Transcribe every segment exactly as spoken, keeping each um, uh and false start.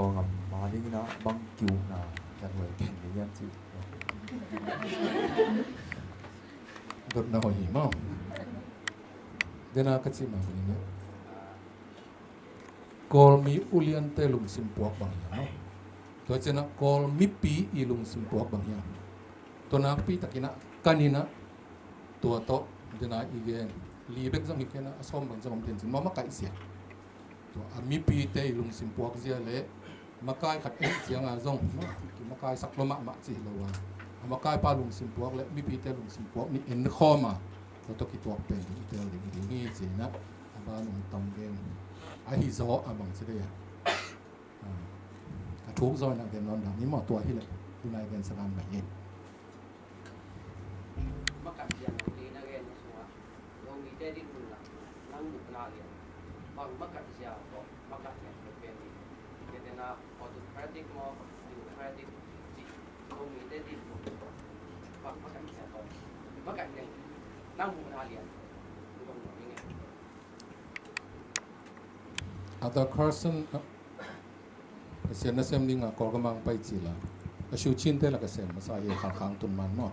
Ngam ma ding ina bang kiu na kan huai pen ni yan ci. Dot na huai hi mau. Dena ka ci ma ni ne. Kawlmi uliante lungsim puak bang hiam, no? Tua cianah Kawl mipi i lungsim puak bang hiam? Tua nakpi takinah kaninah tua tawh dena i gen li bek zong hi kenah a sawm bang zong om tencin mama kaihsia. Tua a mipite i lungsim puak zia le makai khat en cianga zong, no, kimakai sak lo mahmah ci lo a, a makaipa lungsim puak le mipite lungsim puak ni en khawm a, tua tawh kituak pen ding i tel ding i ding hi cinah a ban ong tam gen ahi zaw a bang ci dei a. A thuk zaw inah gen nawn dah ni maw, tua hileh tunai gen sadan mah hi. Makai ciang a tui na gen na sungah Zomite dinmun ah nang muhna lian bang makai ciang tawh makai lian tawh pen ni. Kei tena autocratic maw, democratic cih Zomite dinmun bang makai ciang tawh makai lian nang muhna lian tawh bang muh ni nge. Other person, uh, Pasian nasem ding a Kawlgam ah pai cil a, a shu cinte lak a sem masa hi, Khalkha tun man maw.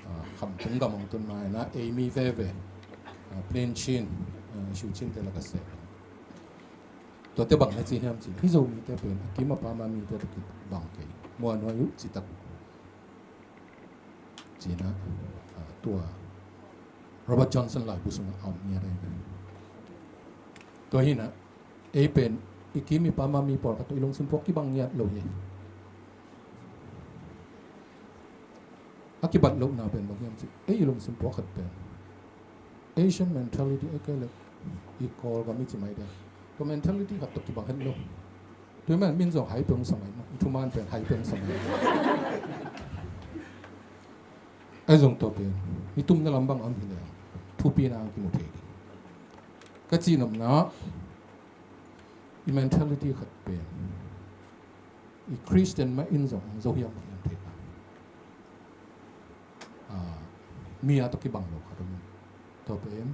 Ah, Khamtung gam ah tun man a, ei mi veve. Ah, Plain Chin, ah, a shu cinte lak a sem. Tuate bang na ci hiam cil, hi Zomite pen a kim a pam a mite tawh kibang kei. Muanhuai uh citak. Cinah, ah, tua Robert Johnson laibu sungah a om ngiat ahi. Tua hinah ei pen i kim i pam a mi pawlkhat tawh i lungsim puak kibang ngiat lo hi. A kibat lohna pen bang hiam cih, ei i lungsim puak khat pen Asian mentality, ei kei le i Kawlgam i ci mai dia. Tua mentality khat tawh kibang het lo. Tua man min zong hai peng sa mai maw, i thuman pen hai peng sa mai. Ai zong tua pen mi tumna lam bang a om hi le thupina ang kimu thei ding. Ka cihnopna i mentality khat pen i Christian mah in zong ang zo hiam bang hiam thei ka. Ah, mi a tawh kibang lo khat om in. Tua pen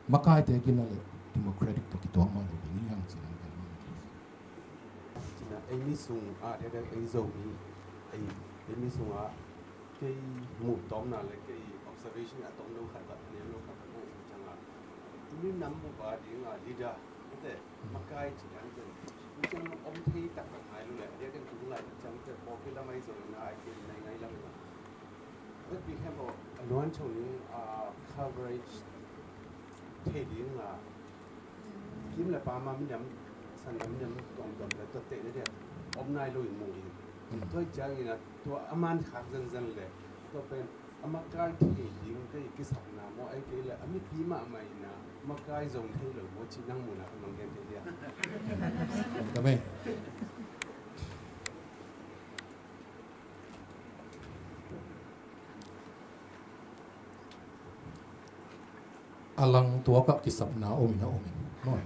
makaite gina le democratic tawh kituak mah lo ding hiang cih lam kan mang. Cina ei mi sung ah dia dia ei Zomi ei, ei mi sung ah kei muh tawmna le kei observation a tawm lo khat bat nem lo khat bat na in cang a. Tuni nam bu ba ding a leader ute makai ci dan zen. Ute om thei tak tak ngai lo le dia dia tung lai cang te popular mai zo na ai kei nai ngai lam na. Vet pi hem bo a nuan chong ni a coverage thei ding a kim le pam a minam, sanggam minam tuamtuam le tua teh le dia om nai lo in mu in. Tua ciangin a tua a man khak zenzen le tua pen a makai thei ding te i kisapna maw, ei kei le a mipi mahmah in a makai zong thei lo maw cih nang muhna ka mang gen thei dia. Ka mei. A lang tuakah kisapna om in a om in maw? Ah,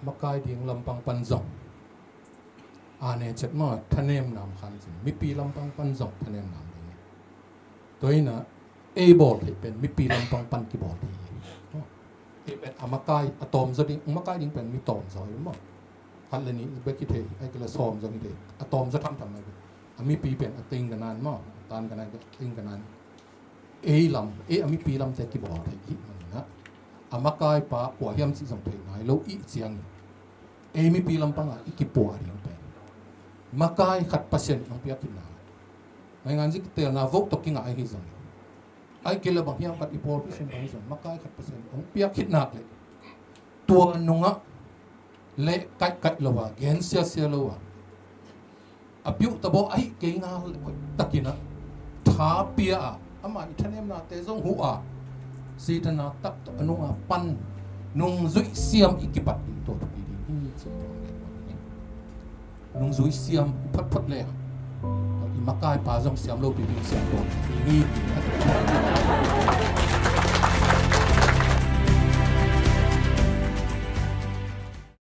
makai ding lampang pan zong a ne chet maw, thanemna om khan cin mipi lampang pan zong thanemna om ding. Tua in a ei bawl theih pen mipi lampang pan kibawl theih hi. Ei pen a makai a tawm zaw ding, makai ding pen mi tawm zaw hi maw? Khat le nih bek hi thei, ai kei le sawm zong hi thei. A tawm zaw thamtham ai bek a mipi pen a ting ka nan maw, a tan ka nan, a ting ka nan. Ei lam, ei a mipi lamte kibawl thei hi maninah a makaipa kua hiam cih zong thei nai lo ih ciangin ei mipi lampangah i kipuah ding pen makai khat Pasian in hong piak khitna ngaingan zik telna vote tawh kingah ahi zongin ai kei le bang hiam khat i pawlpi sung bang hi zong makai khat Pasian hong piak khitnak le tua nungah le kaihkaih lo a gen siasia lo a a piuh tabawh ahi kei ngal takinah tha pia a ama i thanemnate zong huh a Satan a tak tawh a nunga pan nungzuih siam i kipat ding tua thupi ding hi ci. Nungzui siam photphot le i makaipa zong siam lo pipi siam tua hi.